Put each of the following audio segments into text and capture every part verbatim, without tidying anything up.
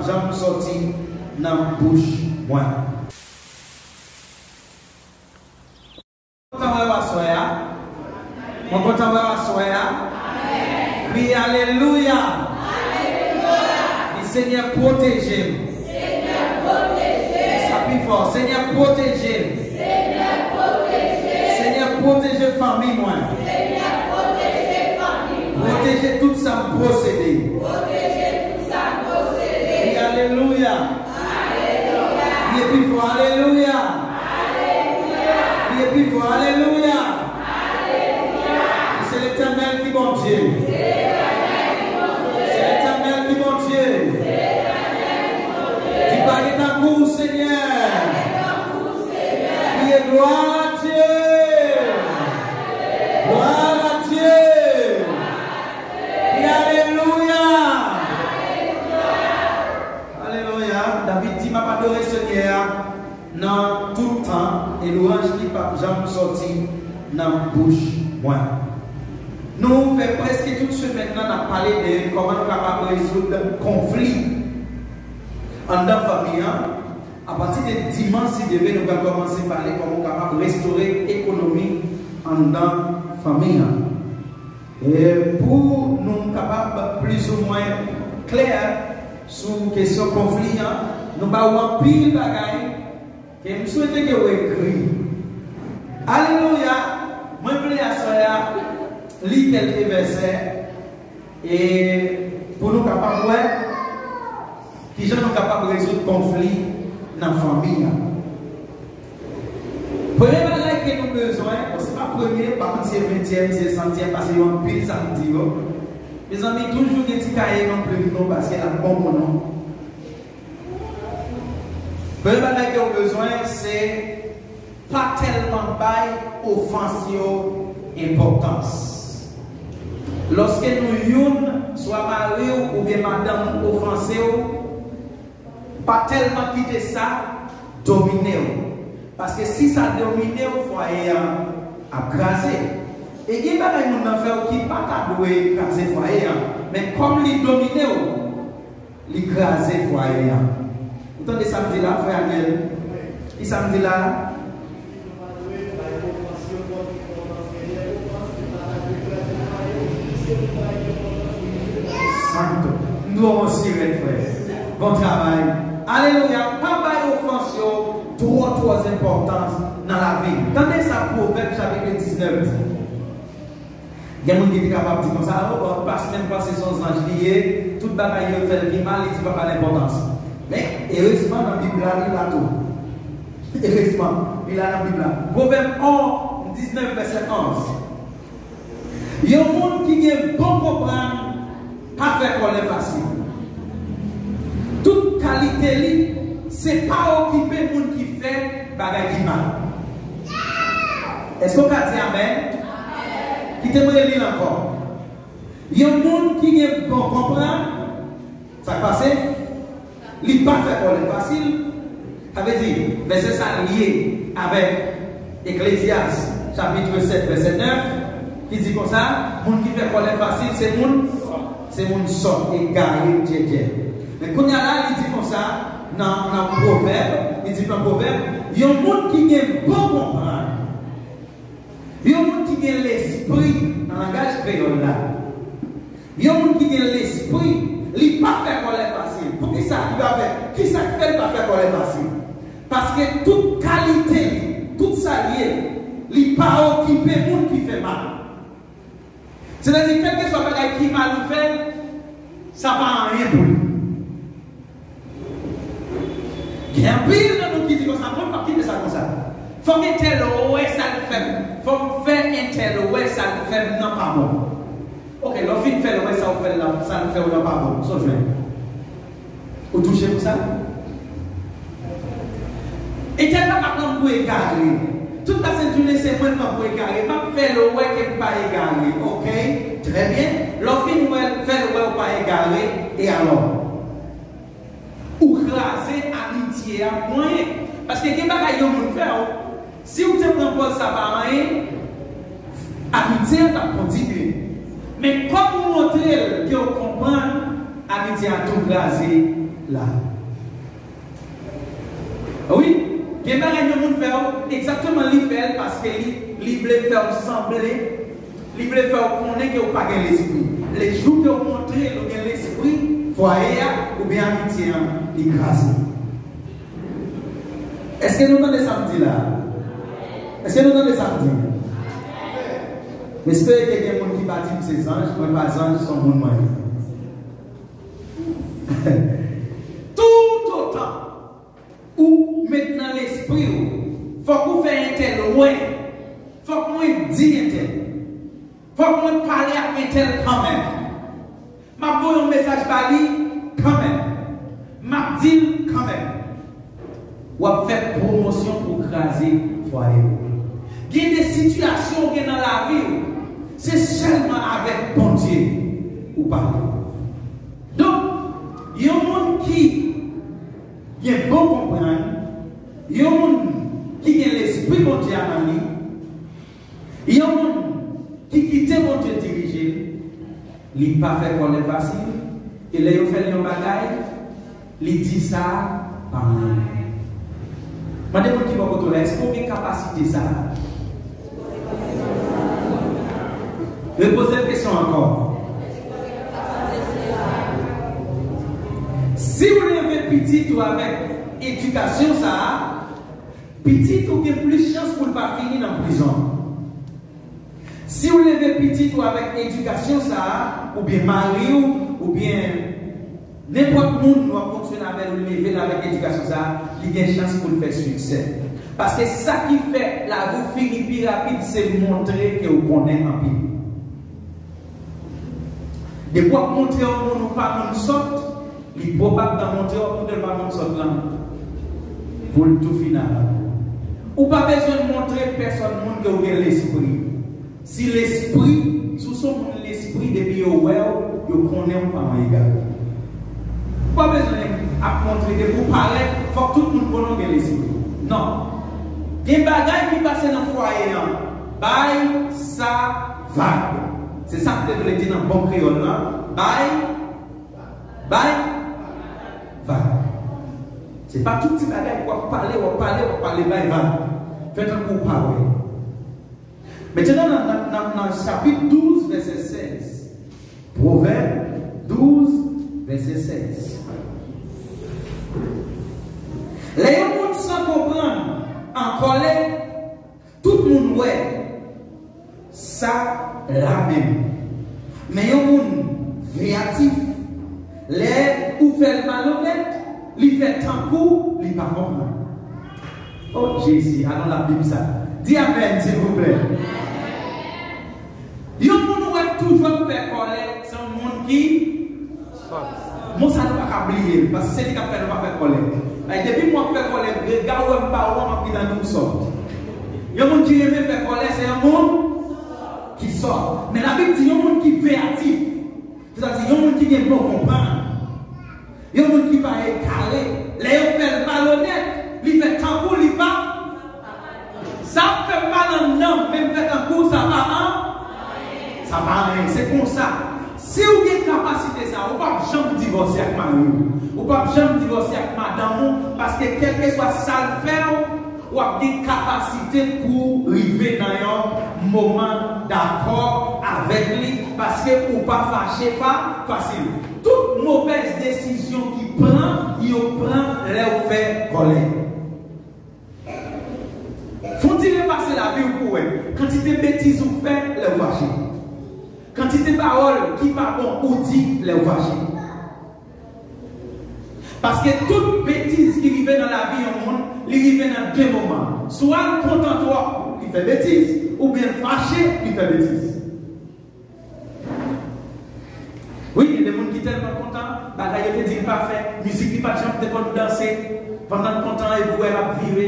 janm sòti nan bouch mwen. Kontan wè w aswè a. Mwen kontan wè w aswè a. Kriye alelouya. Di, Senyè, pwoteje m. Di sa pi fò. Senyè, pwoteje m. Senyè, pwoteje fanmi mwen. Pwoteje tout sa m posede. Di alelouya. Kriye pi fò, alelouya. Kriye pi fò, alelouya. Se Letènèl ki Bondye. Se Letènèl ki Bondye. Di pa gen tankou w, Senyè. Kriye glwa a Dye. Glwa a Dye. Kriye alelouya. Alelouya. David di, m ap adore Senyè a nan tout tan, e lwanj li p ap janm sòti nan bouch mwen. Nou fè prèske tout semèn nan, n ap pale de kòman nou kapab rezoud konfli anndan fanmi an. Apati de dimanch, si Dye vle, nou pral kòmanse pale kòman w kapab restore ekonomi anndan fanmi an. E pou nou kapab plizoumwen klè sou kesyon konfli an, nou ba w anpil bagay ke m swete ke w ekri. Alelouya! Mwen vle aswè a li kèlke vèsè e pou nou kapab wè kijan nou kapab rezoud konfli nan fanmi an. Premye bagay ke nou bezwen, bon, se pa premye, pa kont se ventyèm, se santyèm, paske yo anpil sa m di yo. Mezanmi, toujou gen ti kaye nan plim nou, paske l ap bon pou nou. Premye bagay ke w bezwen, se pa tèlman bay ofans yo enpòtans. Lòske nou youn, swa mari w oubyen madanm ou ofanse w, pa tèlman kite sa domine w. Paske si sa domine w, fwaye an ap kraze. E gen bagay moun nan fè w ki pa ta dwe kraze fwaye an. Men kòm li domine w, li kraze fwaye an. Ou tande sa m di la, frè Aniel? Ki sa m di la? Santo. M dwe yon sirèn, frè. Bon travay. Alelouya. Pa bay ofans yo twò, twò enpòtans nan lavi. Tande sa Pwovèb chapit diznèf di. Gen moun ki te kapab di konsa, o, bon, pastè m panse se yon zanj li ye, tout bagay yo fè l pi mal, li di pa ba l enpòtans. Men, erezman, nan Bib la, li la tou. Erezman, li la nan Bib la. Pwovèb on, diznèf, vèsè onz. Yon moun ki gen bon konprann pa fè kòlè fasil. Tout kalite li, se pa okipe moun ki fè bagay ki mal. Èske w ka di amèn? Kite m reli l ankò. Yon moun ki gen bon konprann, sa k pase? Li pa fè kòlè fasil. Sa vle di, vèsè sa lye avèk Eklezyas, chapit sèt, vèsè nèf, ki di konsa, moun ki fè kòlè fasil, se moun, se moun sòt, egare, djèdjè. Men kounye a la, li di konsa, nan, nan Pwovèb, li di nan Pwovèb, yon moun ki gen bon konprann, yon moun ki gen lespri, nan langaj kreyòl la, yon moun ki gen lespri, li pa fè kòlè fasil. Poukisa li pa fè? Kisa k fè l pa fè kòlè fasil? Paske tout kalite li, tout sa l ye, li pa okipe moun ki fè mal. Sètadi, kèlkeswa bagay ki mal ou fè, sa pa anyen pou li. Gen anpil nan nou ki di konsa, mwen p ap kite sa konsa. Fòk entèl wè sa l fè m. Fòk m fè entèl wè sa l fè m nan pa bon. Oke, lè w fin fè l wè sa w fè l la, sa l fè w nan pa bon, sa w jwenn? Ou touche pou sa? Entèl pa ka pran m pou egare. Tout lasent jounen se mwen l pran pou egare. M ap fè l wè ke m pa egare, oke? Trè byen. Lè w fin wè, fè l wè w pa egare, e alò? Ou kraze amitye a pou anyen. Paske gen bagay yon moun fè w, si w te pran pòz sa pa anyen, amitye a t ap kontinye. Men kòm ou montre l ke w konprann, amitye a tou kraze la. Wi, gen bagay yon moun fè w, egzakteman li fè l paske li, li vle fè w sanble, li vle fè w konnen ke w pa gen lespri. Lejou ke w montre l ou gen lespri, fwaye a oubyen amitye an, li kraze. Èske nou tande sa m di la? Èske nou tande sa m di? M espere ke gen moun ki pa di m se zanj, mwen pa zanj, se yon moun mwen ye. Toutotan ou met nan lespri w, fòk ou fè entèl wè, fòk mwen di entèl, fòk mwen pale ak entèl kanmenm, m ap voye yon mesaj ba li kanmenm, m ap di l kanmenm. W ap fè pwomosyon pou kraze fwaye w. Gen de sitiyasyon w gen nan lavi w, se sèlman avèk Bondye ou pale. Donk, yon moun ki gen bon konprann, yon moun ki gen lespri Bondye a nan li, yon moun ki kite Bondye dirije l, li pa fè kòlè fasil, e lè yo fè l yon bagay, li di sa pa anyen. Mande moun ki bò kote w la, èske w gen kapasite sa a? Repoze l kesyon ankò. Si w leve pitit ou avèk edikasyon sa a, pitit ou gen plis chans pou l pa fini nan prizon. Si w leve pitit ou avèk edikasyon sa a, oubyen mari w, oubyen nenpòt moun w ap fonksyone avè l, ou leve l avèk edikasyon sa a, li gen chans pou l fè siksè. Paske sa ki fè lavi w fini pi rapid, se montre ke w konnen anpil. Depi w ap montre yon moun ou pa moun sòt, li pwobab nan montre w ap montre l pa moun sòt lan pou l tou final. Ou pa bezwen montre pèsòn moun ke w gen lespri. Si lespri, si w se yon moun lespri, depi yo wè w, yo konnen w pa yon egare. Ou pa bezwen ap montre depi w parèt, fòk tout moun konnen w gen lespri. Non. Gen bagay ki pase nan fwaye an. Bay sa vag. Se sa m te vle di nan bon kreyòl lan. Bay, bay vag. Se pa tout ti bagay w ap pale, w ap pale, w ap pale, bay vag. Fè tankou w pa wè. Mentnan, nan, nan, nan, nan chapit douz, vèsè sèz. Pwovèb douz, vèsè sèz. Lè yon moun san konprann an kòlè, tout moun wè sa la menm. Men yon moun veyatif, lè ou fè l malonèt, li fè tankou li pa konprann. O Jezi, alon Labib sa. Di amèn, silvouplè. Yon moun ou wè toujou ap fè kòlè, se yon moun ki sòt. Mo sa nou pa ka bliye l, paske se li k ap fè nou pa fè kòlè. Ay, depi mwen ap fè kòlè, rega w wè m pa wè w, m ap gen nan nou sòt. Yon moun ki renmen fè kòlè, se yon moun ki sòt. Men Labib di yon moun ki veyatif, sètadi yon moun ki gen bon konprann. Yon moun ki pa egare, lè yo fè l malonèt, li fè tankou li pa. Sa ap fè m mal anndan, men m fè tankou sa pa an. Sa pa anyen, se konsa. Si w gen kapasite sa, ou p ap janm divòse ak mari w. Ou p ap janm divòse ak madanm ou, paske kèlkeswa sa l fè w, w ap gen kapasite pou w rive nan yon moman dakò avèk li, paske ou pa fache fa, fasil. Tout movèz desizyon ki pran, yo pran lè w fè kòlè. Fon ti repase lavi w pou wè kantite betiz ou fè lè w fache. Kantite pawòl ki pa bon ou di lè w fache. Paske tout betiz ki rive nan lavi yon moun, li rive nan de moman. Swa l kontan twòp, li fè betiz, oubyen l fache, li fè betiz. Wi, gen de moun ki tèlman kontan, bagay yo te di l pa fè, mizik li pa t janm te konn danse, pandan l kontan, epi w wè l ap vire,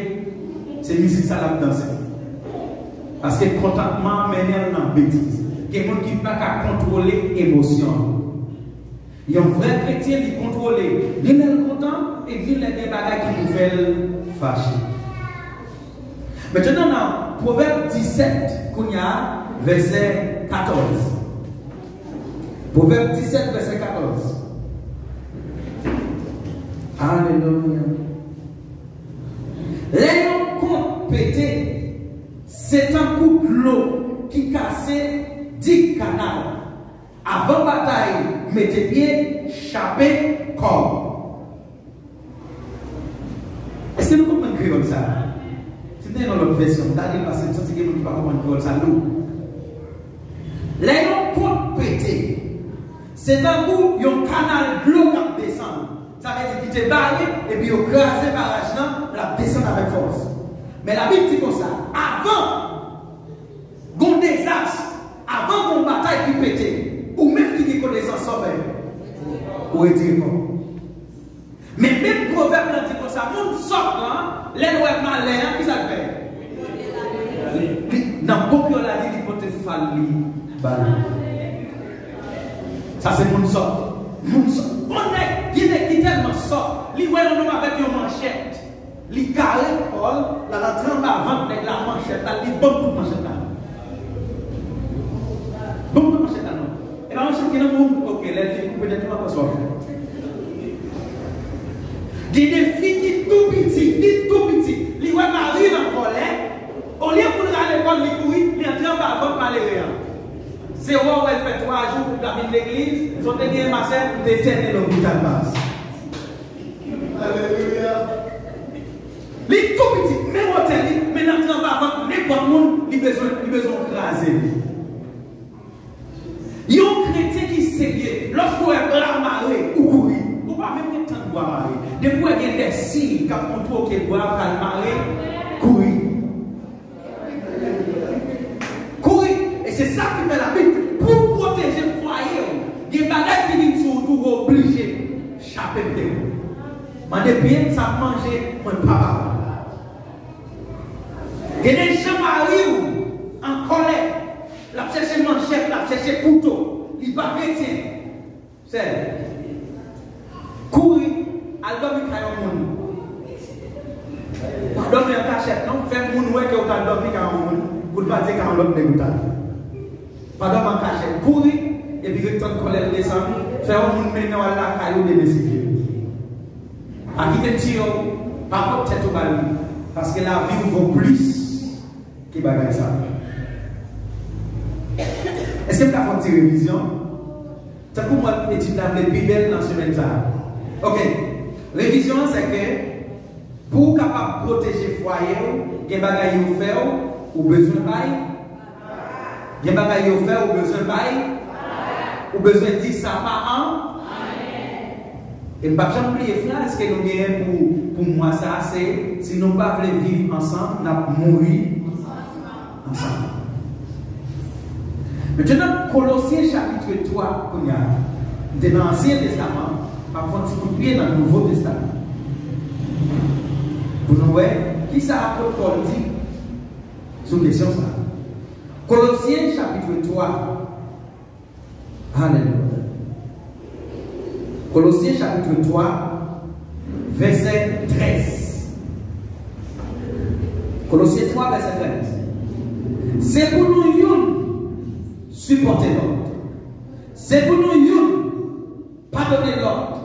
se mizik sa l ap danse. Paske kontantman an mennen l nan betiz. Gen moun ki pa ka kontwole emosyon. Yon vrè kretyen, li kontwole ni lè l kontan e ni lè gen bagay ki pou fè l fache. Mentnan, nan Pwovèb disèt, kounye a, vèsè katòz. Pwovèb disèt, vèsè katòz. Alelouya. Lè yon kont pete, se tankou dlo ki kase dig kanal. Avan batay, mete pye, chape kò w. Èske nou konprann kreyòl sa a? Si te gen yon lòt vèsyon, m ta li l paske m santi gen moun ki pa konprann kreyòl sa a lou. Lè yon kont pete, se tankou yon kanal dlo k ap desann. Sa vle di ki te bare, epi yo kraze baraj lan, l ap desann avèk fòs. Men Labib di konsa, avan gon dezas, avan gon batay ki pete, ou menm ki gen konesans, sa w fè? Ou retire kò w. Men menm pwovèb lan di konsa, moun sòt lan, lè l wè malè an, ki sa l fè? Li, li, nan bon kreyòl la, li, li pote fal li ba li. Sa se moun sòt. Moun sòt. Yon nèg, gen nèg ki tèlman sòt, li wè yon nonm avèk yon manchèt. Li kare kò l, l al antre anba vant nèg la, manchèt la, li ban m kout manchèt la. Ban m kout manchèt la non. E pa manchèt ki nan men w, ok, lè l fin koupe nèt ou, w ap wè sa w ap fè. Gen de fi ki tou piti, ki tou piti. Li wè mari l an kòlè, olye pou l rale kò l, li kouri, li antre anba vant malere an. Se wè w wè l fè twa jou pou l pa vin legliz, si w te gen masè, ou te tène lopital baz. Alelouya. Li tou piti, men wotè li, men l antre anba vant nenpòt moun, li bezwen, li bezwen w kraze li. Yon kretyen ki serye, lòske w wè bra mare, ou kouri. Ou pa menm gen tan bra mare. Depi w wè gen de siy k ap montre w ke bra pral mare, kouri. Kouri. E se sa ki fè Labib di, pou w pwoteje fwaye w, gen bagay ki vin sou ou tou, ou oblije chape pye w. Mande pye m sa m manje, mwen pa ba ou. Gen de jan mari w an kòlè, l ap chèche manchèt, l ap chèche kouto, li pa kretyen. Sè, kouri, al dòmi kay yon moun. Pa dòmi an kachèt non, fè moun wè ke w t al dòmi kay yon moun, pou l pa di kay yon lòt nèg ou t al. Pa dòmi an kachèt, kouri, epi ret tann kòlè l desann, fè yon moun mennen w al lakay ou demen si Dye vle. Pa kite l tiye w, pa pot tèt ou ba li, paske lavi w vo plis ke bagay sa. Èske m ka fè yon ti revizyon? Tankou mwen, etid la vle pi bèl nan semèn sa a. Ok. Revizyon an, se ke pou w kapab pwoteje fwaye w, gen bagay yo fè w, ou bezwen bay. Gen bagay yo fè, ou bezwen bay. Ou bezwen di sa pa an. E m p ap janm bliye fraz ke nou genyen pou, pou mwa sa a, se, si nou pa vle viv ansanm, n ap mouri ansanm. Mentnan, Kolosyen chapit twa, kounye a, m te nan Ansyen Testaman, m ap fè yon ti kout pye nan Nouvo Testaman. Pou nou wè, kisa apot Pòl di sou kesyon sa a. Kolosyen chapit twa. Alelouya. Kolosyen chapit twa, vèsè trèz. Kolosyen twa, vèsè trèz. Se pou nou youn sipòte lòt. Se pou nou youn padone lòt.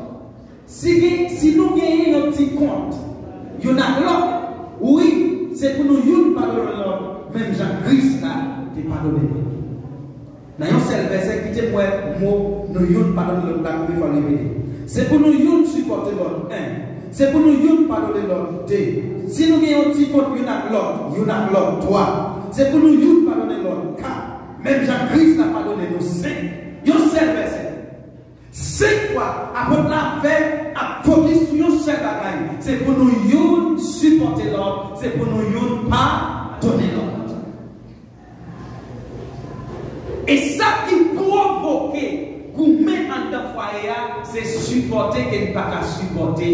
Si gen, si nou genyen yon ti kont youn ak lòt, wi, se pou nou youn padone lòt, menm jan Kris la te padone nou. Nan yon sèl vèsè, kite m wè mo nou youn padone lòt la, konbyen fwa l repete. Se pou nou youn sipòte lòt, en. Se pou nou youn padone lòt, de. Si nou gen yon ti kont youn ak lòt, youn ak lòt, twa. Se pou nou youn padone lòt, kat. Menm jan Kris la padone nou, senk. Yon sèl vèsè. Senk fwa, apot la fè ap fokis sou yon sèl bagay. Se pou nou youn sipòte lòt, se pou nou youn padone lòt. E sa ki pwovoke goumen anndan fwaye a, se sipòte ke n pa ka sipòte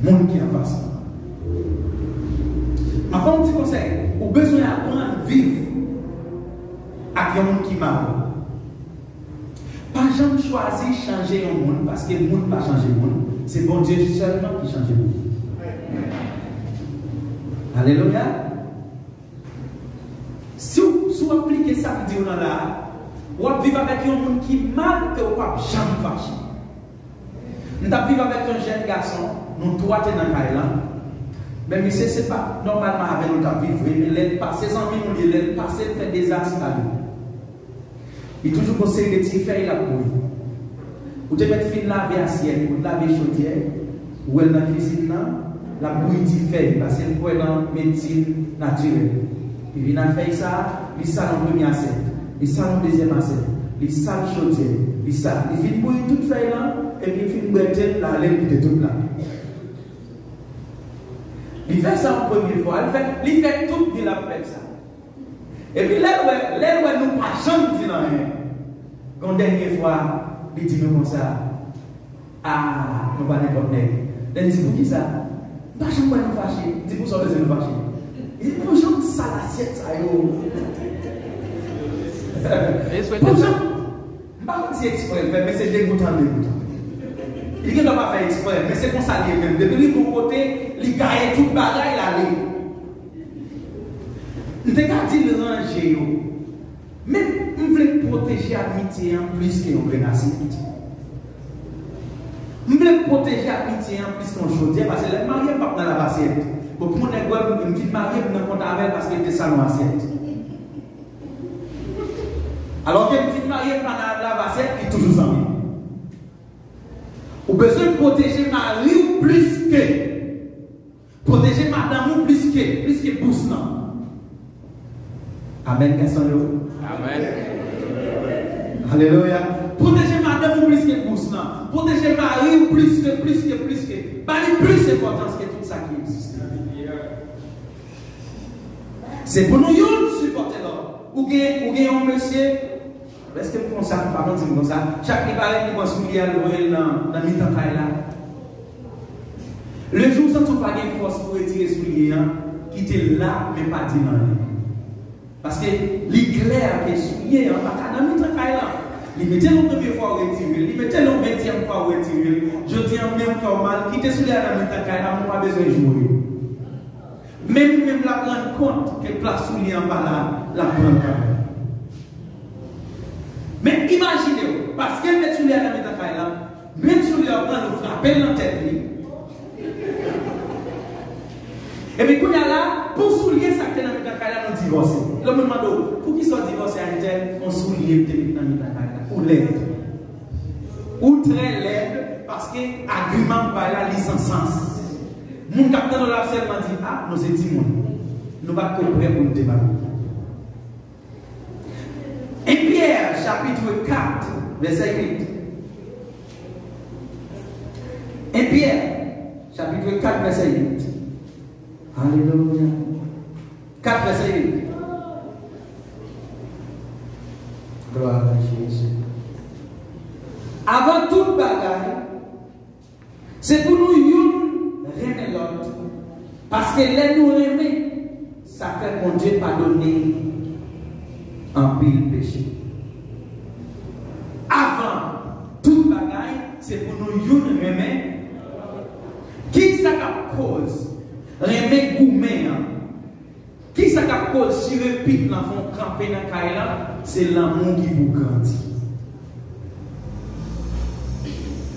moun ki anfas la. M ap ba w yon ti konsèy. Ou bezwen aprann viv ak yon moun ki mal. Pa janm chwazi chanje yon moun, paske moun pa chanje moun. Se Bondye sèlman ki chanje moun. Alelouya. Si w, si w aplike sa m di w nan la a, w ap viv avèk yon moun ki mal ke w p ap janm fache. M M t ap viv avèk yon jèn gason, nou twa te nan kay lan. Men misye, se pa nòmalman avè nou l t ap viv vre, men lè l pase, zanmi nou li ye, lè l pase, l fè dezas la li. Li toujou gon seri de ti fèy l ap bouyi. Ou te mèt fin lave asyèt, ou te lave chodyè, ou wè l nan kizin nan, l ap bouyi ti fèy, paske l kwè nan medsin natirèl. Li vin ak fèy sa a, li sal yon premye asyèt, li sal yon dezyèm asyèt, li sal chodyè, li sal. Li fin bouyi tout fèy lan, epi li fin bwete l, l ale, l kite tout la. Li fè sa yon premye fwa, li fè, li fè tout vi l ap fè sa. Epi lè l wè, lè l wè nou pa janm di l anyen, gon dènye fwa, li di nou konsa, "Ah, nou pa nenpòt nèg." Lè n di, "Poukisa?" "M pa janm wè nou fache." M di, "Pou sa w bezwen nou fache?" Li di, "Pou jan m sal asyèt sa yo." Pou jan, m pa konn si eksprè l fè, men se degoutan, degoutan. Li gen dwa pa fè eksprè, men se konsa l ye menm. Depi l rive yon kote, li gaye tout bagay, l ale. M te ka di l ranje yo. Men, m vle pwoteje amitye an plis ke yon grenn asyèt. M vle pwoteje amitye an plis ke yon chodyè, paske lè m marye, m p ap nan lavasyèt. Bon, pou yon nèg wè m, m fin marye, m nan kont avè l paske l te sal yon asyèt. Alòske m fin marye, m pa nan lavasyèt, li toujou zanmi m. Ou bezwen pwoteje mari w plis ke Pwoteje madanm ou plis ke, plis ke bous lan. Amèn, gason yo. Amèn. Alelouya. Pwoteje madanm ou plis ke bous lan. Pwoteje mari ou plis ke, plis ke, plis ke. Ba li plis enpòtans ke tout sa ki egziste. Se pou nou youn sipòte lòt. Ou gen, ou gen yon mesye, èske m konsa, m pa manti m konsa. Chak li parèt, li pran soulye a, l voye l nan, nan mitan kay la. Le jou w santi w pa gen fòs pou retire soulye an, kite l la, men pa di l anyen. Paske li klè ke soulye an pa ka nan mitan kay la. Li mete l yon premye fwa, w retire l. Li mete l yon ventyèm fwa, w retire l. Jodi an, men w fè w mal, kite soulye a nan mitan kay la, men w pa bezwen joure. Menm li menm l ap rann kont ke plas soulye an pa la, l ap pran kanmenm. Men imajine w, paske l met soulye a nan mitan kay la, menm soulye a pran, yo frape l nan tèt li. Epi kounye a la, pou soulye sa k te nan mitan kay la, nou divòse. Lòt moun mande w, "Poukisa w divòse a entèl? Yon soulye m te met nan mitan kay la." Ou lèd. Ou trè lèd, paske agiman m bay la, li san sans. Moun k ap tande w la ap sèlman di, "Ah, nou se timoun. Nou pa t ko prè pou n te ba l." En Pyè, chapit kat, vèsè uit. En Pyè, chapit kat, vèsè uit. Alelouya. Kat, vèsè uit. Glwa a Jezi. Avan tout bagay, Se pou nou youn renmen lòt, paske lè nou renmen, sa fè Bondye padone anpil peche. Avan tout bagay, se pou nou youn renmen. Kisa k ap koz renmen goumen an? Kisa k ap koz chire pit lan fè w kanpe nan kay lan? Se lanmou ki pou grandi.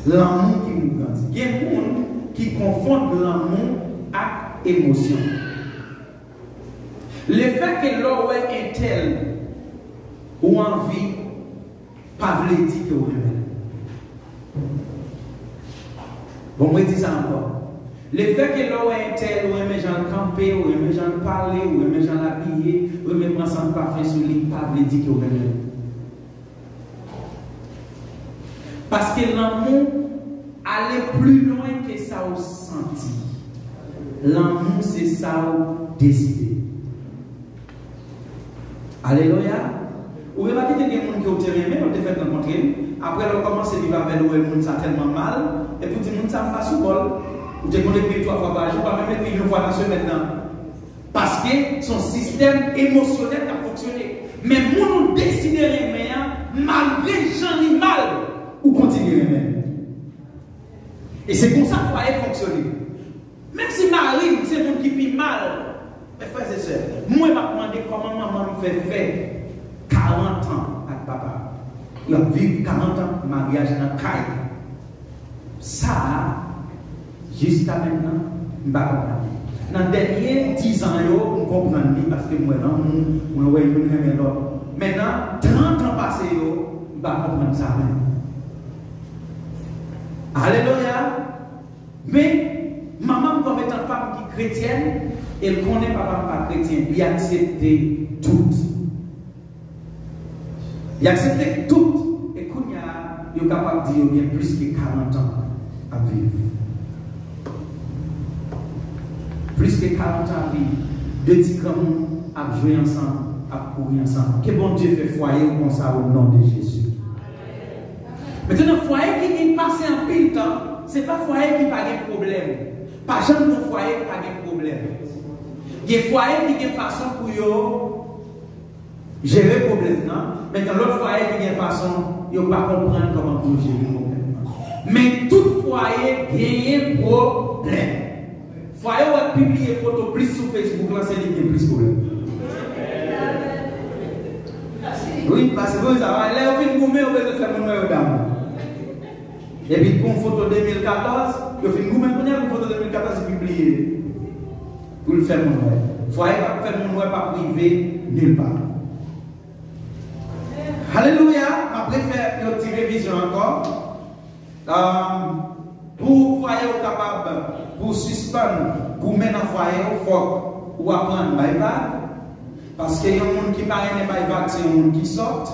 Lanmou ki pou grandi. Gen moun ki konfonn lanmou ak emosyon. Lefètke lè w wè entèl ou anvi pa vle di ke w renmen l. Bon, mwen di sa ankò. Lefètke lè w wè entèl, ou renmen jan l kanpe, ou renmen jan l pale, ou renmen jan l abiye, ou renmen pran sant pafen sou li, pa vle di ke w renmen l. Paske lanmou ale pli lwen ke sa w santi. Lanmou se sa w deside. Alelouya. Ou remake te gen moun ke w te renmen, ou te fèk rankontre l. Apre lè w kòmanse viv avè l, ou wè moun sa tèlman mal, epi w di, "Moun sa m pa sou bò l." Ou te konn ekri l twa fwa pa jou, pa menm ekri l yon fwa nan semèn nan. Paske se yon sistèm emosyonèl k ap fonksyone. Men moun ou deside renmen an, malgre jan li mal, ou kontinye renmen l. E se konsa fwaye fonksyone. Menm si mari m se moun ki pi mal, men frè e sè, mwen m ap mande kòman manman m fè fè karant an ak papa. Y ap viv karant an maryaj nan kay. Sa a, jiska mentnan, m pa konprann li. Nan dènye dizan yo, m konprann li paske m wè lanmou, mwen wè youn renmen lòt. Men nan trant an pase yo, m pa konprann sa menm. Alelouya! Men, manman m kòm etan fanm ki kretyèn, e l konnen papa m pa kretyen, li aksepte tout. Li aksepte tout. E kounye a, yo kapab di yo gen plis ke karant an ap viv. Plis ke karant an ap viv. De ti granmoun ap jwe ansanm, ap kouri ansanm. Ke Bondye fè fwaye w konsa o non de Jezi. Mentnan, fwaye ki gen pase anpil tan, se pa fwaye ki pa gen pwoblèm. Pa janm gen fwaye ki pa gen pwoblèm. Gen fwaye ki gen fason pou yo jere pwoblèm nan, men gen lòt fwaye ki gen fason yo pa konprann kòman pou yo jere pwoblèm nan. Men tout fwaye genyen pwoblèm. Fwaye w ap pibliye foto plis sou Facebook lan, se li ki gen plis pwoblèm. Wi, paske pou sa, lè yo fin goumen, yo bezwen fè moun wè yo damou. Epi pou yon foto de mil katòz, yo fin goumen kounye a pou yon foto de mil katòz, li pibliye. Pou l fè moun wè. Fwaye k ap fè moun wè p ap rive nilpa. Alelouya! M ap refè yon ti revizyon ankò. Ahn, pou fwaye w kapab, pou w sispann goumen nan fwaye w, fòk ou aprann bay vag. Paske yon moun ki pa renmen bay vag, se yon moun ki sòt.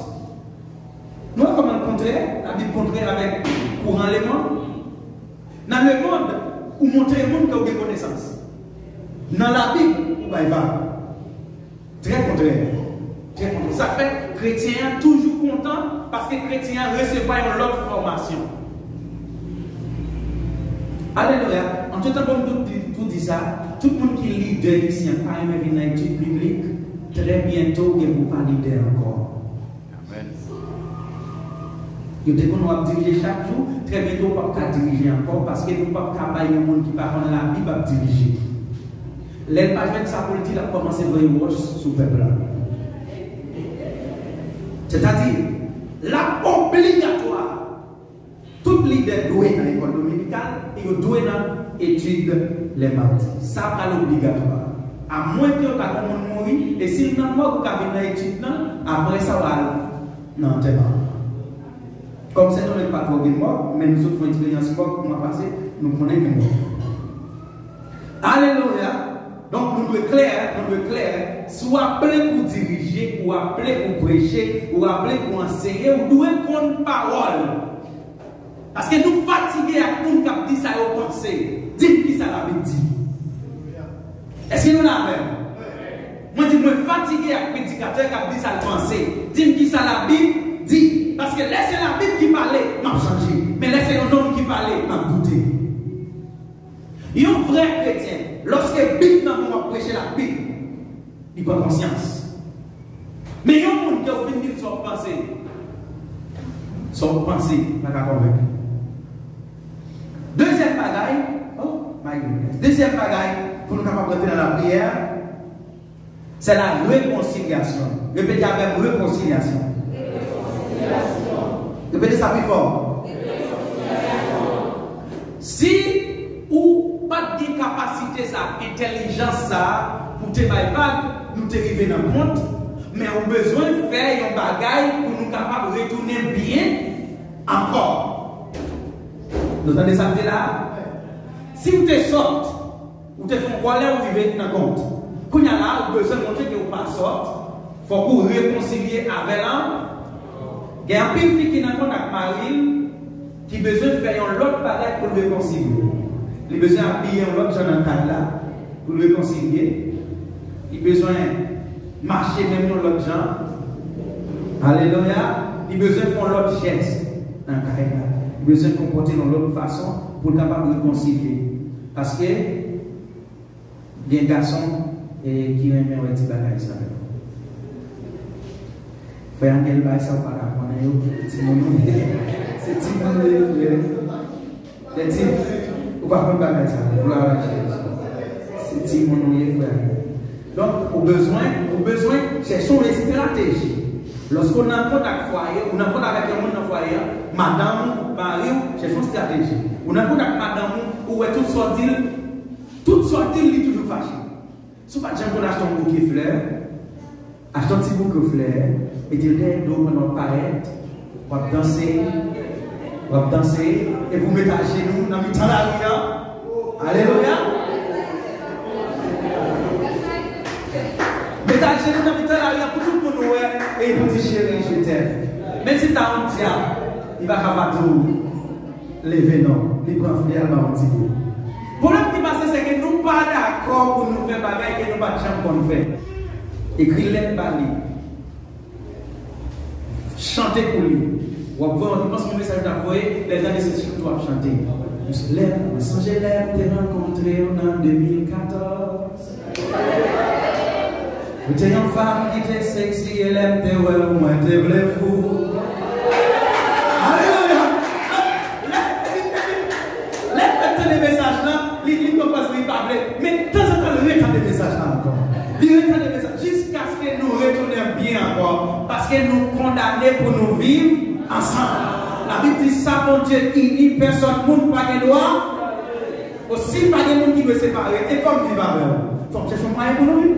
Nou wè kòman l kontrè? Labib kontrè avèk kouran lemonn. Nan lemonn, ou montre moun ke w gen konesans. Nan Labib, ou bay vag. Trè kontrè. Trè kontrè. Sa fè kretyen an toujou kontan paske kretyen an resevwa yon lòt fòmasyon. Alelouya. Antretan, bon, m tou di, tou di sa, tout moun ki lidè isi an pa renmen vin nan etid biblik, trè byento, gen pou pa lidè ankò. Amèn. Yo te konn w ap dirije chak jou, trè byento w p ap ka dirije ankò, paske nou p ap ka bay yon moun ki pa konn Labib ap dirije. Lè l pa jwenn sa pou l di, l ap kòmanse voye wòch sou pèp la. Sètadi, l ap obligatwa. Tout lidè dwe nan lekòl dominikal e yo dwe nan etid lè madi. Sa pral obligatwa. Amwenke yo ta gen moun mouri, e si l nan mòg, ou ka vin nan etid nan, apre sa, w al nan antèman. Kòm Sendomeng pa twò gen mòg, men nou sot fè eksperyans mòg mwa pase, nou konnen gen mòg. Alelouya! Donk, nou dwe klè, nou dwe klè. Si w aple pou dirije, ou aple pou preche, ou aple pou anseye, ou dwe konn pawòl. Paske nou fatige ak moun k ap di sa yo panse. Di m kisa Labib di. Èske nou la avè m? Mwen di, mwen fatige ak predikatè k ap di sa l panse. Di m kisa Labib di. Paske lè se Labib ki pale, m ap chanje. Men lè se yon nonm ki pale, m ap doute. Yon vrè kretyen, lòske Bib nan men w, w ap preche l ak Bib, li pran konsyans. Men yon moun ke w vin di l sa w panse, sa w panse pa ka konvenk li. Dezyèm bagay, oh my goodness, dezyèm bagay pou nou kapab rantre nan lapriyè, c'est la réconciliation. Repete avè m, réconciliation. Repete sa pi fò. Si ou pa t gen kapasite sa, entèlijans sa, pou te bay vag, nou te rive nan kont, men ou bezwen fè yon bagay pou nou kapab retounen byen ankò. Nou tande sa m di la? Si ou te sòt, ou te fè yon kòlè, ou rive nan kont. Kounye a la, ou bezwen montre ke ou pa sòt, fòk ou rekonsilye avè l ankò. Gen anpil fi ki nan kont ak mari l, ki bezwen fè yon lòt bagay pou l rekonsilye. Li bezwen abiye yon lòt jan nan kay la pou l rekonsilye. Li bezwen mache menm yon lòt jan. Alelouya. Li bezwen fè yon lòt jès nan kay la. Li bezwen konpòte yon lòt fason pou l kapab rekonsilye. Paske gen gason, e, ki renmen wè ti bagay sa yo. Frè Angel bay sa w pa ka konnen yo, timoun ou ye. Se timoun ou ye, frè. Timoun, ou pa konn bagay sa yo, glwa a Jezi. Se timoun ou ye, frè. Donk, ou bezwen, ou bezwen chèche yon estrateji. Lòske w nan kont ak fwaye, ou nan kont avèk yon moun nan fwaye a, madanm ou, mari w, chèche yon estrateji. Ou nan kontak madanm ou, ou wè tout sa w di l, tout sa w di l, li toujou fache. Si w pa t janm konn achte yon bouke flè, achte yon ti bouke flè, mete l dèyè do w pandan w ap parèt, w ap danse, w ap danse, epi w mete ajenou nan mitan lari a. Alelouya! Mete ajenou nan mitan lari a pou tout moun wè, e pou di, "Chérie, je t'aime." Menm si ta yon dyab, li pa ka pa di w, "Leve non." Li pran fè l ba w ti kou. Pwoblèm ki pase, se ke nou pa dakò pou nou fè bagay ke nou pa t janm konn fè. Ekri lèt ba li. Chante pou li. W ap voye yon, li panse yon mesaj w t ap voye, lè l tande se chante w ap chante. Lè, mwen sonje lè m te rankontre w nan de mil katòz. Ou te yon fanm ki te seksi, e lè m te wè w, mwen te vle fou. Alelouya! Lè, lè, lè l tande mesaj lan, li, li konn panse li pa vle. Men, tanzantan, l retande mesaj la ankò. Li retande mesaj, jiskaske nou retounen byen ankò, paske nou kondane pou nou viv ansanm. Labib di, "Sa Bondye ini, pèsòn moun pa gen dwa." O, si pa gen moun ki dwe separe, e fò m viv avè w. Fò m chèche yon mwayen pou nou viv.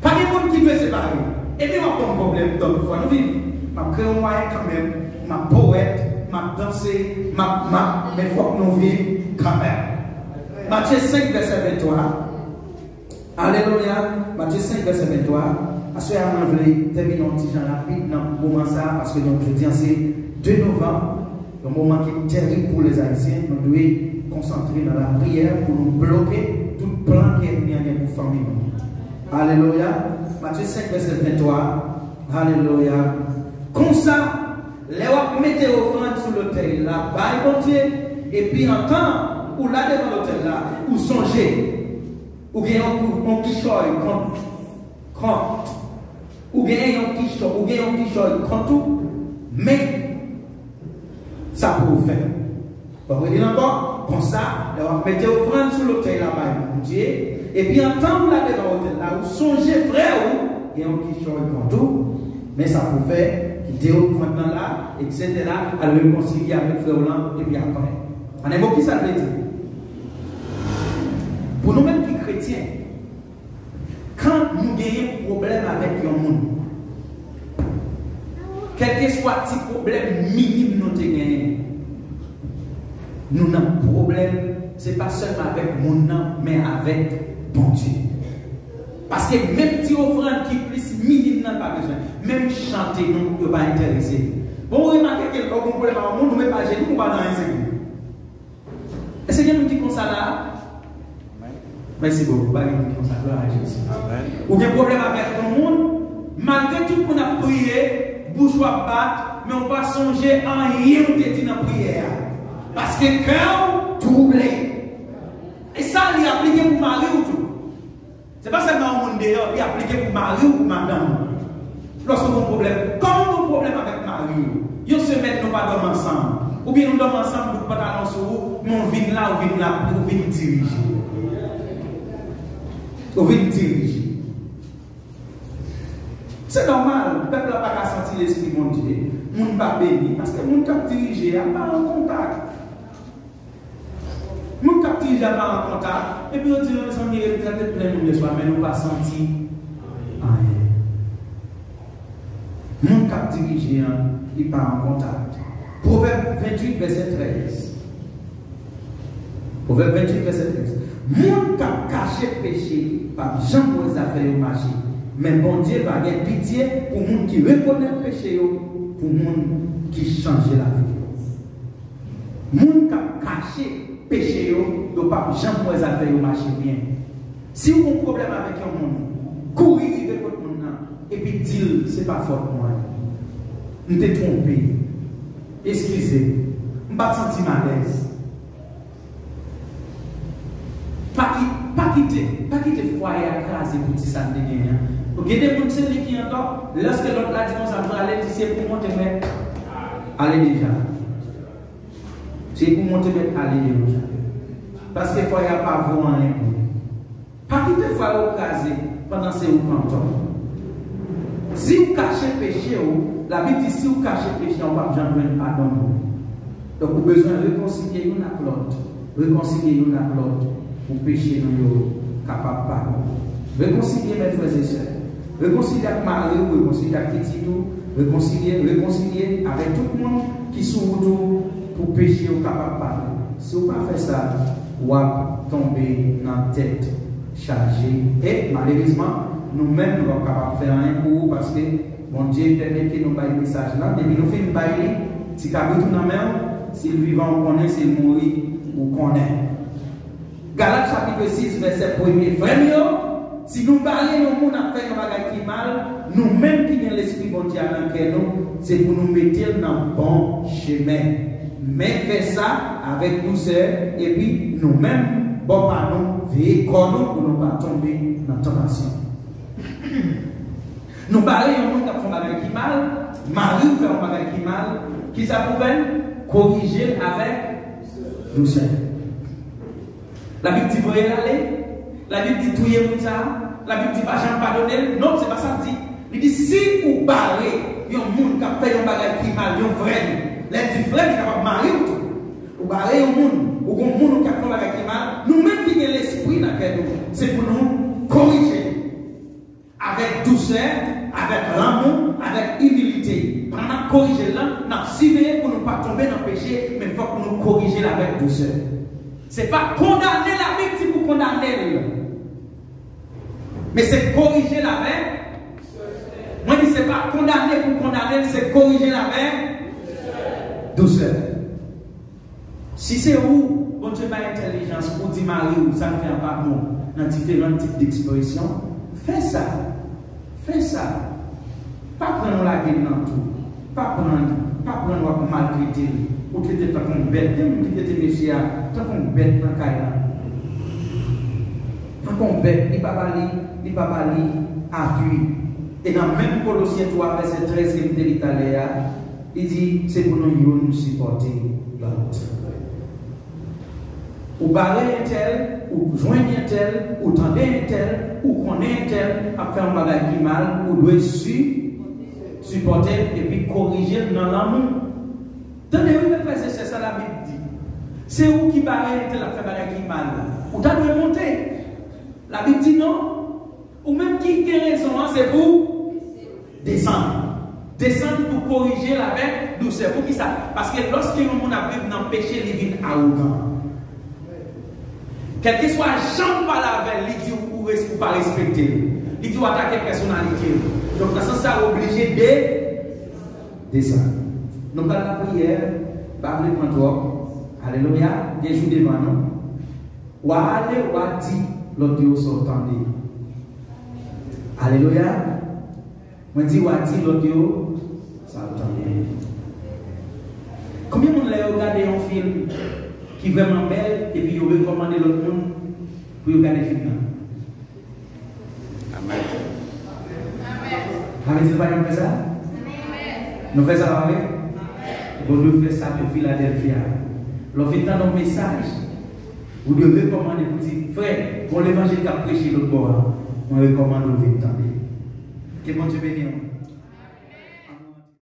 Pa gen moun ki dwe separe. Epi w ap ban m pwoblèm, donk fò nou viv. M ap kreye yon mwayen kanmenm. M ap powèt, m ap danse, m ap, m ap, men fòk nou viv kanmenm. Matye senk, vèsè venntwa. Alelouya. Matye senk, vèsè venntwa. Aswè a, mwen vle tèmine yon ti jan rapid nan moman sa a, paske, donk, jodi a se de novanm, yon moman ki terib pou lèzayisyen. Nou dwe konsantre nan lapriyè pou nou bloke tout plan ke ènmi an gen pou fanmi nou. Alelouya. Matye senk, vèsè venntwa. Alelouya. Konsa, lè w ap mete ofrann sou lotèl la, bay Bondye, epi antan ou la devan lotèl la, ou sonje, ou gen yon, yon kichòy kont, kont, ou gen yon kichòy, ou gen yon kichòy kont ou, men sa pou ou fè. Bon, mwen di l ankò, konsa, lè w ap mete ofrann sou lotèl la bay Bondye, epi antan ou la devan lotèl la, ou sonje frè ou gen yon kichòy kont ou, men sa pou fè, kite ofrann nan la, etsetera, al rekonsilye avèk frè w lan, epi apre. An de mo, ki sa l vle di? Pou nou menm ki kretyen, kan nou genyen pwoblèm avèk yon moun, kèlkeswa ti pwoblèm minim nou te genyen, nou nan pwoblèm, se pa sèlman avèk moun nan, men avèk Bondye. Paske menm ti ofrann ki plis minim nan pa bezwen. Menm chante nou, yo pa enterese. Bon, ou remake ke lè w gen pwoblèm ak yon moun, ou met ajenou, ou pa nan anyen serye. Èske gen moun ki konsa la a? Mèsi bokou. Pa gen moun ki konsa. Glwa a Jezi. Ou gen pwoblèm avèk yon moun, malgre tout moun ap priye, bouch ou ap bat, men ou pa sonje anyen ou te di nan priyè a. Paske kè w twouble. E sa, li aplike pou mari w tou. Se pa sèlman yon moun deyò, li aplike pou mari w, pou madanm ou. Lòske w gen yon pwoblèm, kòm w gen yon pwoblèm avèk mari w, yon semèn nou pa dòmi ansanm, oubyen nou dòmi ansanm, bout pantalon sou ou, men w vin la, w vin la, w vin dirije. W vin dirije. Se nòmal, pèp la pa ka santi lespri Bondye, moun pa beni, paske moun k ap dirije a pa an kontak. Moun k ap dirije a pa an kontak, epi yo di, "Mezanmi, reprezante plen moun yèswa, men nou pa santi anyen." Moun k ap dirije an, li pa an kontak. Pwovèb venntuit, vèsè trèz. Pwovèb venntuit, vèsè trèz. Moun k ap kache peche p ap janm wè zafè yo mache, men Bondye va gen pitye pou moun ki rekonèt peche yo, pou moun ki chanje lavi yo. Moun k ap kache peche yo, yo p ap janm wè zafè yo mache byen. Si w gen yon pwoblèm avèk yon moun, kouri rive kot moun nan, epi di l, "Se pa fòt mwen. M te twonpe. Eskize m. M pa t santi m alèz." Pa ki-, pa kite, pa kite fwaye a kraze pou ti sa n te genyen an. Gen de moun, se li ki antò, lòske lòt la di konsa, "Prale," di, "Se pou monte mèt ale deja." Se pou monte mèt ale deja. Paske fwaye a pa vo anyen pou li. Pa kite fwaye w kraze pandan se ou k antò. Si w kache peche w, Labib di, si w kache peche w, w p ap janm jwenn padon pou li. Donk, ou bezwen rekonsilye youn ak lòt. Rekonsilye youn ak lòt pou peche nou yo kapab padone. Rekonsilye, mè frè e sè. Rekonsilye ak mari w, rekonsilye ak pitit ou, rekonsilye, rekonsilye avèk tout moun ki sou wout ou pou peche yo kapab padone. Si w pa fè sa, w ap tonbe nan tèt chaje. E malerezman, nou menm, nou p ap kapab fè anyen pou ou, paske Bondye pèmèt ke nou bay mesaj la. Depi nou fin bay li, ti kabrit ou nan men w, si l vivan, ou konnen, si l mouri, ou konnen. Galat chapit sis, vèsè premye. Frè m yo, si nou bare yon moun ap fè yon bagay ki mal, nou menm ki gen Lespri Bondye a nan kè nou, se pou nou mete l nan bon chemen. Men fè sa avèk dousè, epi nou menm, bò pa nou, veye kò nou pou nou pa tonbe nan tantasyon. Nou bare yon moun k ap fè yon bagay ki mal, mari w fè yon bagay ki mal, kisa pou fè l? Korije l avèk dousè. Labib di voye l ale. Labib di touye moun sa a. Labib di pa janm padone l. Non, se pa sa l di. Li di si ou bare yon moun k ap fè yon bagay ki mal, yon frè nou, lè l di frè, li kapab mari w tou. Ou bare yon moun, ou gon moun ou k ap fè yon bagay ki mal, nou menm ki gen Lespri nan kè nou, se pou nou korije l. Avèk dousè, avèk lanmou, avèk imilite. Pandan n ap korije l lan, n ap siveye pou nou pa tonbe nan peche, men fòk nou korije l avèk dousè. Se pa kondane, Labib di pou kondane l. Men se korije l avèk. Mwen di se pa kondane pou kondane l, se korije l avèk dousè. Si se ou, Bondye bay entèlijans pou di mari w sa l fè an pa bon nan diferan tip dekspresyon, fè sa. Fè sa. Pa pran l lage l nan tou. Pa pran l, pa pran l w ap maltrete l. Ou trete l tankou yon bèt. Gen moun ki trete mesye a tankou yon bèt nan kay la. Tankou yon bèt, li pa ba li, li pa ba li apui. E nan menm Kolosyen twa vèsè trèz ke m te li talè a, li di se pou nou youn sipòte lòt. Ou bare entèl, ou jwenn entèl, ou tande entèl, ou konnen entèl ap fè yon bagay ki mal, ou dwe si, sipòte l epi korije l nan lanmou. Tande wi, mè frè e sè, sa Labib di. Se ou ki bare entèl ap fè bagay ki mal. Ou ta dwe monte. Labib di non. Ou menm ki gen rezon an, se pou desann. Desann pou korije l avèk dousè. Poukisa? Paske lòske yon moun ap viv nan peche, li vin awogan. Kèlkeswa jan w pale avè l, li di w ou res-, ou pa respekte l. Li di w atake pèsonalite l. Donk, nan sans sa, ou oblije de-, desann. Nou pral lapriyè, pa vle pran twòp. Alelouya. Gen jou devan nou. W a ale, w a di lòt yo sa w tande. Alelouya. Mwen di, w a di lòt yo sa w tande. Konbyen moun lè yo gade yon fim ki vrèman bèl epi yo rekòmande lòt moun pou yo gade fim nan? Amèn. Amèn. Sa vle di nou pa janm fè sa? Nou fè sa, pa vre? Bon, nou fè sa pou Filadèlfya. Lè w fin tande yon mesaj, ou dwe rekòmande pou di, frè, gon levanjil k ap preche lòt bò a. Mwen rekòmande w vin tande. Ke Bondye beni w.